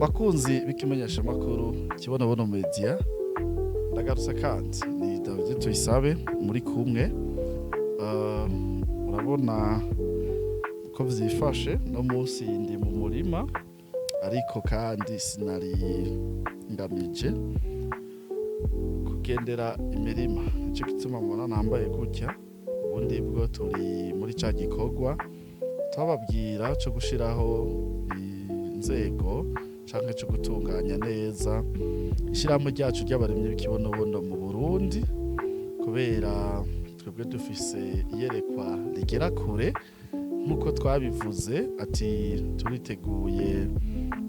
Bakunzi b'ikimenyeshamakuru Kibonobono Media, ndagarutse kandi ni David Tuyisabe muri kumwe. Urabona ko vyifashe no munsi ndi mu murima, ariko kandi sinari ngamije kugendera imirima, nico gituma mubona nambaye gutya. Ubundi bwo turi muri ca gikorwa twababwira co gushiraho inzego canke co gutunganya neza ishirahamwe ryacu ry'abarimyi b'ikibonobono mu Burundi, kubera twebwe dufise iyerekwa rigera kure nk'uko twabivuze ati turiteguye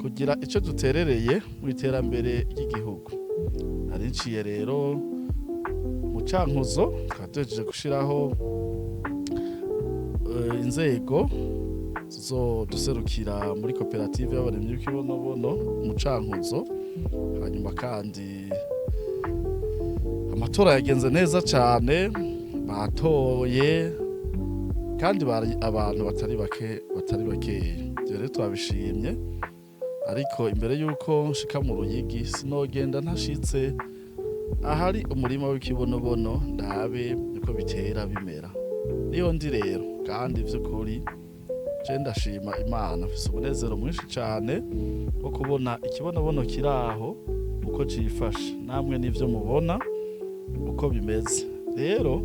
kugira ico duterereye mu iterambere ry'igihugu. Nari nciye rero mu Cankuzo, tukaba duhejeje gushiraho inzego zizoduserukira muri koperative y'abarimyi b'ikibonobono mu Cankuzo. Hanyuma kandi amatora yagenze neza cane, batoye kandi bari abantu batari bake, batari bakeya. Ivyo rero twabishimye, ariko imbere yuko nshika mu Ruyigi sinogenda ntashitse ahari umurima w'ikibonobono ndabe uko bitera bimera. Niyo ndi rero, kandi vy'ukuri je ndashima Imana, mfise umunezero mwinshi cane wo kubona ikibonobono kiraho uko cifashe, namwe nivyo mubona uko bimeze. Rero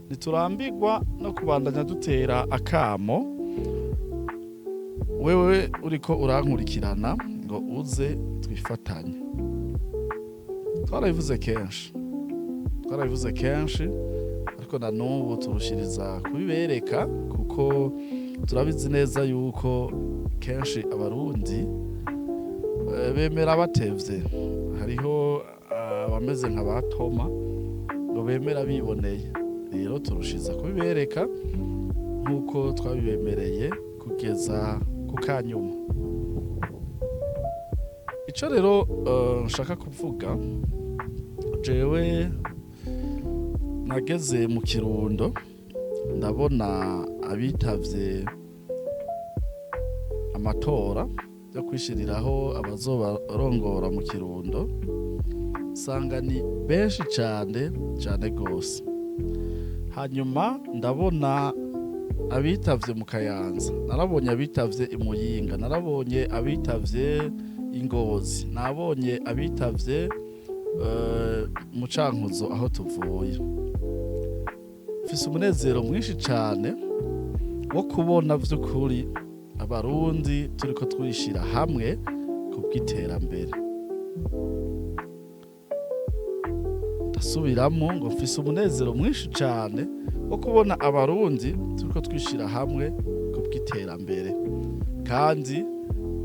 ntiturambirwa no kubandanya dutera akamo wewe uriko urankurikirana ngo uze twifatanye. Twarabivuze kenshi, twarabivuze kenshi, ariko na n'ubu turushiriza kubibereka, kuko turabizi neza yuko kenshi abarundi bemera batevye. Hariho abameze nka ba Toma ngo bemera biboneye. Rero turushiza kubibereka nk'uko twabibemereye kugeza ku kanyuma. Ico rero nshaka kuvuga, jewe nageze mu Kirundo ndabona abitavye amatora yo kwishiriraho abazobarongora mu Kirundo, nsanga ni benshi cane cane gose. Hanyuma ndabona abitavye mu Kayanza, narabonye abitavye i Muyinga, narabonye abitavye i Ngozi, nabonye abitavye mu Cankuzo aho tuvuye. Mfise umunezero mwinshi cane wo kubona vy'ukuri abarundi turiko twishira hamwe kubw'iterambere. Ndasubiramo ngo mfise umunezero mwinshi cane wo kubona abarundi turiko twishira hamwe kubw'iterambere, kandi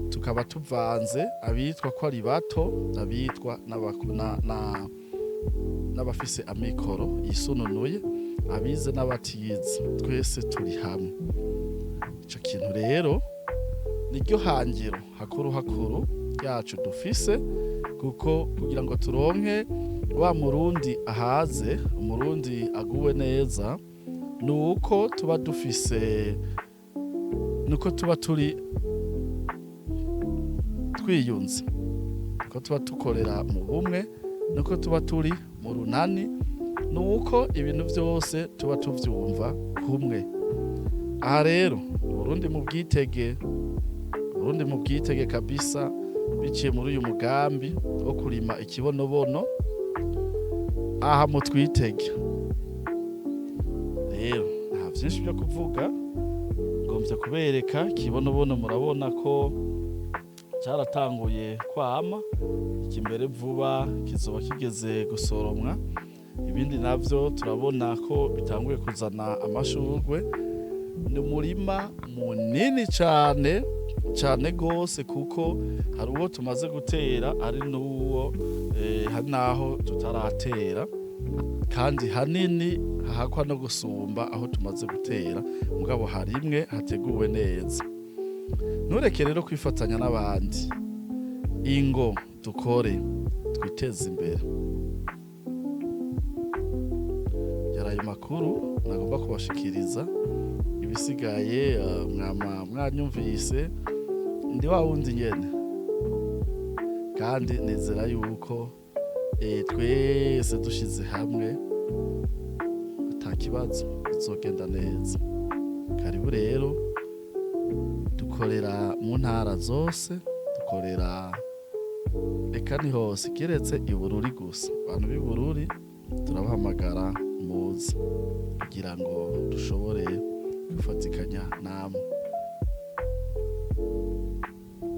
tukaba tuvanze abitwa ko ari bato, abitwa n'abafise amikoro yisununuye, abize n'abatize, twese turi hamwe. Ico kintu rero niryo hangiro hakuru hakuru ryacu dufise, kuko kugira ngo turonke wa murundi ahaze, umurundi aguwe neza, nuko tuba dufise, nuko tuba turi twiyunze, nuko tuba dukorera mu bumwe, nuko tuba turi mu runani, nuko ibintu vyose tuba tuvyumva kumwe. Aha rero Burundi mu bwitege, Burundi mu bwitege kabisa, biciye muri uyu mugambi wo kurima ikibonobono, aha mu twitege. Rero nta vyinshi vyo kuvuga, ngomvye kubereka ikibonobono. Murabona ko caratanguye kwama, iki mbere vuba kizoba kigeze gusoromwa. Ibindi navyo turabona ko bitanguye kuzana amashurwe. Ni umurima munini cane cane gose, kuko hari uwo tumaze gutera, hari n'uwo hari naho tutaratera, kandi hanini hahakwa no gusumba aho tumaze gutera, mugabo harimwe hateguwe neza. Ntureke rero kwifatanya n'abandi, ingo dukore twiteze imbere. Yaraye makuru nagomba kubashikiriza, ibisigaye mwama mwanyumvise, ndi wa wundi nyene. Kandi nizera yuko twese dushize hamwe ata kibazo, bizogenda neza. Karibu rero, dukorera mu ntara zose, dukorera eka ni hose kiretse Ibururi gusa. Abantu b'Ibururi turabahamagara, muze kugira ngo dushobore gufatikanya namwe.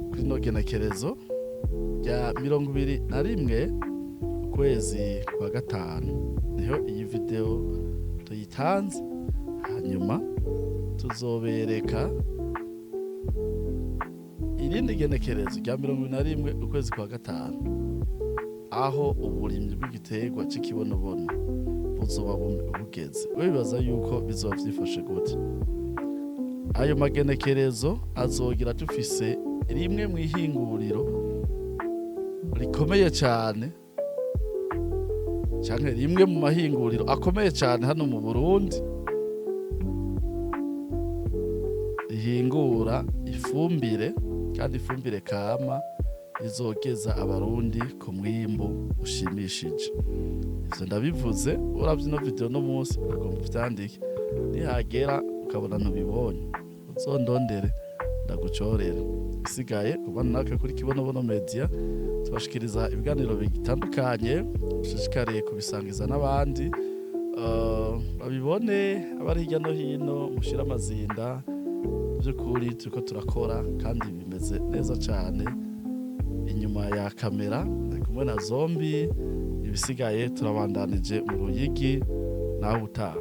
Kuri ino genekerezo rya 21 ukwezi kwa gatanu niho iyi video tuyitanze, hanyuma tuzobereka irindi genekerezo rya 21 ukwezi kwa gatanu, aho uburimyi bw'igiterwa c'ikibonobono buzoba bugeze. Wibaza yuko bizoba vyifashe gute? Ayo magenekerezo azogira dufise rimwe mu ihinguriro rikomeye cyane, canke rimwe mu mahinguriro akomeye cyane hano mu Burundi, rihingura ifumbire, kandi ifumbire kama izogeza Abarundi ku mwimbu ushimishije. Ivyo ndabivuze, uravye ino video no munsi ugomba uvyandike, nihagera ukabona ntubibonye uzondondere ndagucorere. Isigaye kubana natwe kuri Kibonobono Media, tubashikiriza ibiganiro bitandukanye. Dushishikariye kubisangiza n'abandi babibone, abari hirya no hino, mushire amazinda. By'ukuri turiko turakora kandi bimeze neza cyane. Inyuma ya kamera ndi kumwe na Zombi, ibisigaye turabandanije mu Ruyigi. Nawe utaha.